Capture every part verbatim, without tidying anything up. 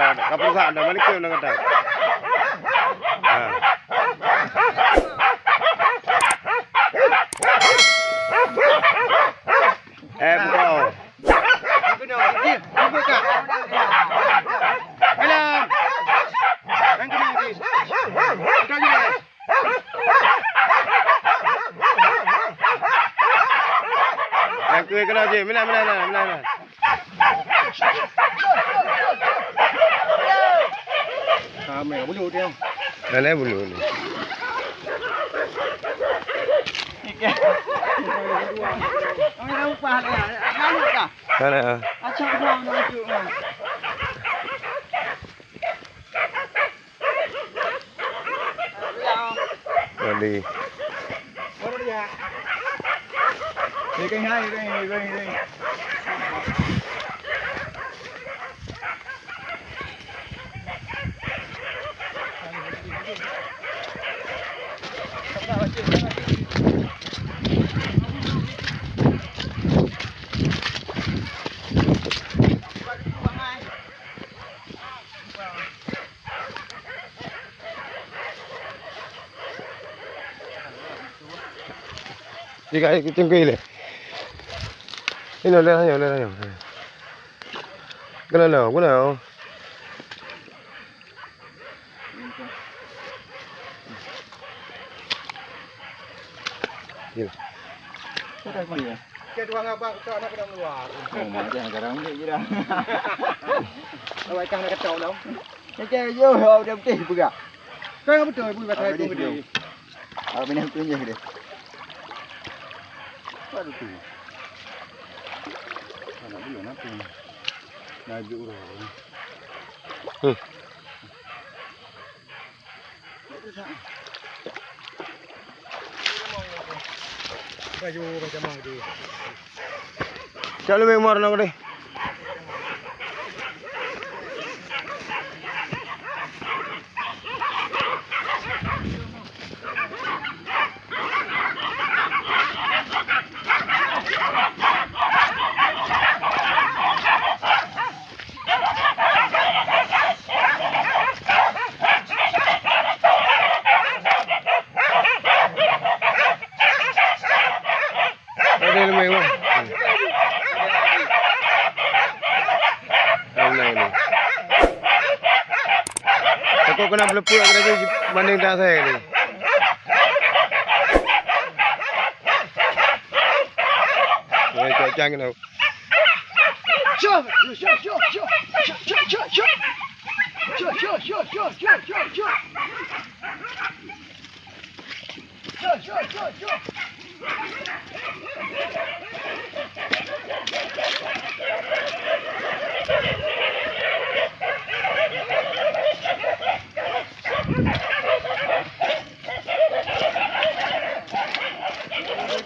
Ka peurusak dah, malikeu dah kata. Ha. Eh, buka. Dalam. Nyang keu keunoe jih, meunan, meunan, meunan, meunan, meunan. Ramé bulu dia. Mana bulu ni? Mana? Tadi. Tiga air kecil ke ile. Ini oleh ayo, oleh ayo. Kena lo, kena lo. Gila. Sudah, Bang. Oke, dua ngabak, tu anak kena luar. Oh, macam sekarang ni gila. Awak ikan nak kacau tau. Macam yo, awak dah betul peugah. Kan betul, Bu, kata Apa itu ni? Betul. Awak pindah tunjuk dia. Apa tu? Anak belum apa? Najuk roh. Hmm. Cak leubeh umur nak deh. Ada lemai, wah. Lemai ni. Takut kena pelepuk, kena tu banding tak saya ni. Wah, cak-cak kena.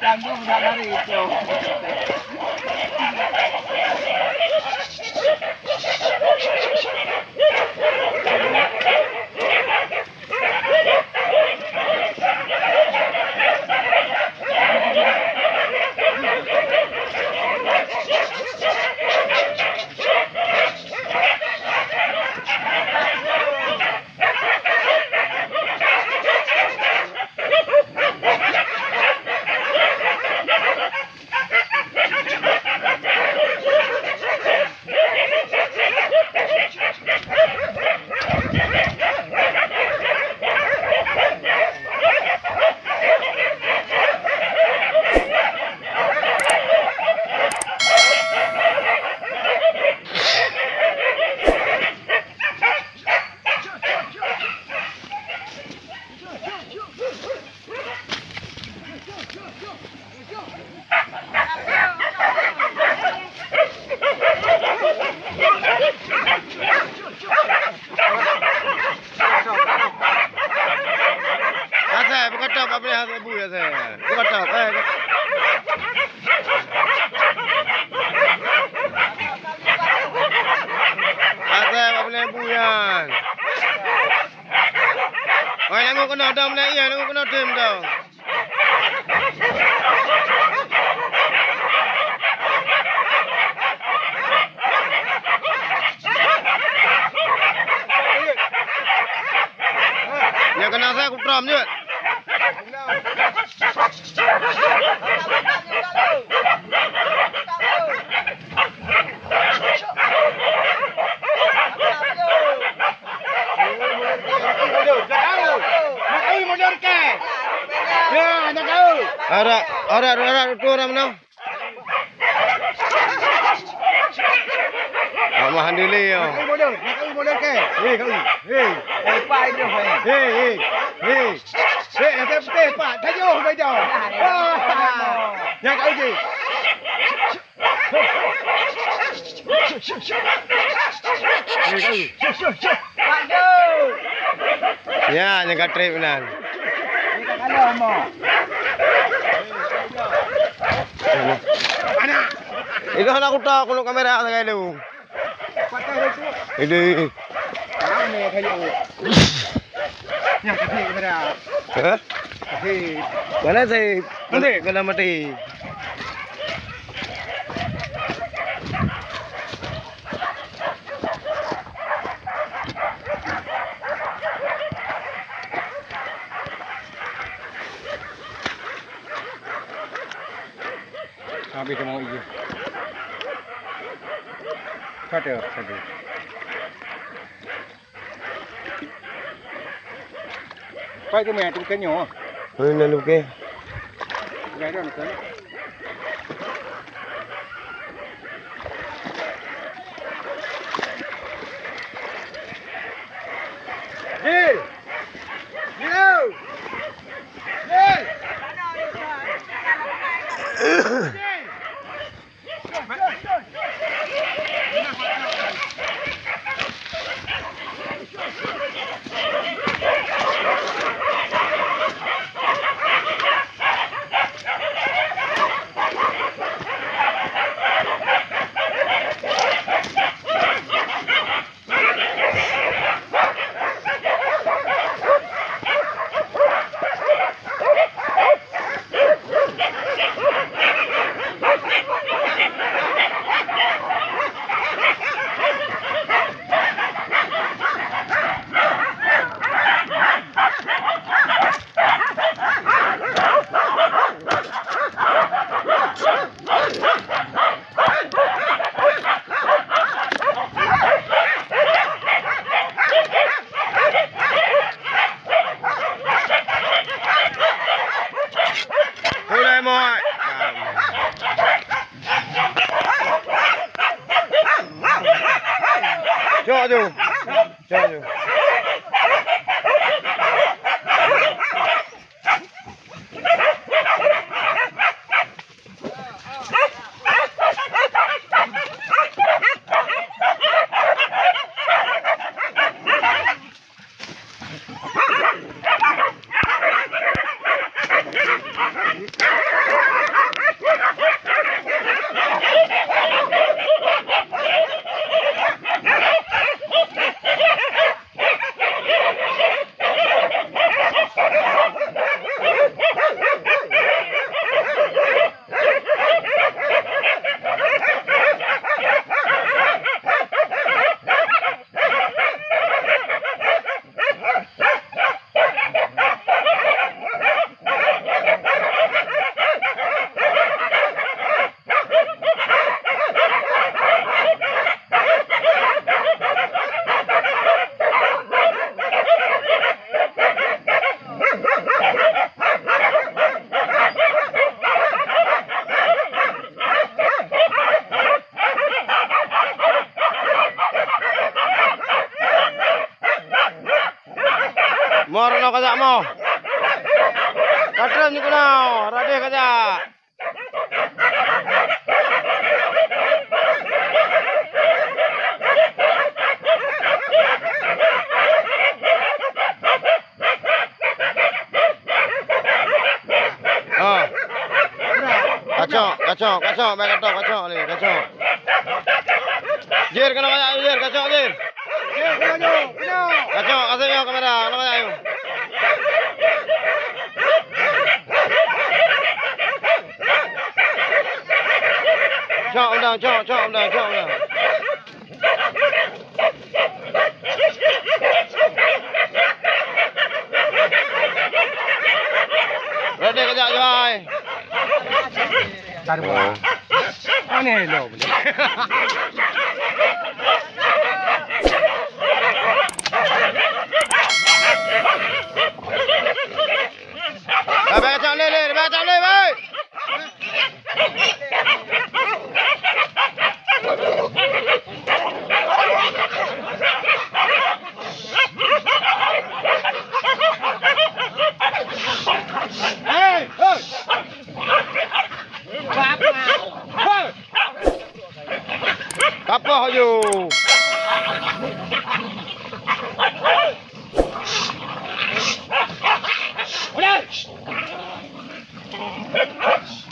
Tanggung tak lari itu. Asai, beukatok, Pak Boleh, asai bu, asai. Beukatok, eh. Asai, Pak Boleh, bu, yan. Oi, lagu kena dom na iya, lagu kena tim dong. Ram jeuet. Ora, ora, ora, ora, ora, ora. Mak Mahan Dili, yo. Nak kau model, nak kau model ke? Hei, kau. Hei. Hei, hei. Hei. Hei, yang putih, Pak. Tajuk beda. Wah. Yang kau je. Hei, kau. Pak Jo. Ya, nyang ka trép nan. Ini tak kalah, Mak. Anak. Itu anak kuta, kuno kamera sagai tu. Patah itu. Ini. Rame kayu. Yang kasih kamera. Hah? Kasih. Mana sih? Nanti. Kena mati. Habis sama ijin. Satu, satu. Pai tu meh, tu bukan nyoe. Mana nak bukan? Bukan dah, bukan. Hei! Hei! Hei! Pulai, Moy. Cok tu. Cok tu. Mo, rôh kajak mo. Ka trép nyoe keunoe, radeh kajak. Ah. Kacok, kacok, kacok, baik kacok, kacok ni, kacok. Jir, keunoe kajak, Jir, kacok, Jir. Kacok, kasih nyoe kamera, keunoe kajak, yuk. Cok undang, cok, cok undang, cok undang. Kejap, Joy. Taruh bola. Aneh lo. Dah, dah, cak lé, lé, dah, cak lé, weh. Hei, hei. Kapah ju.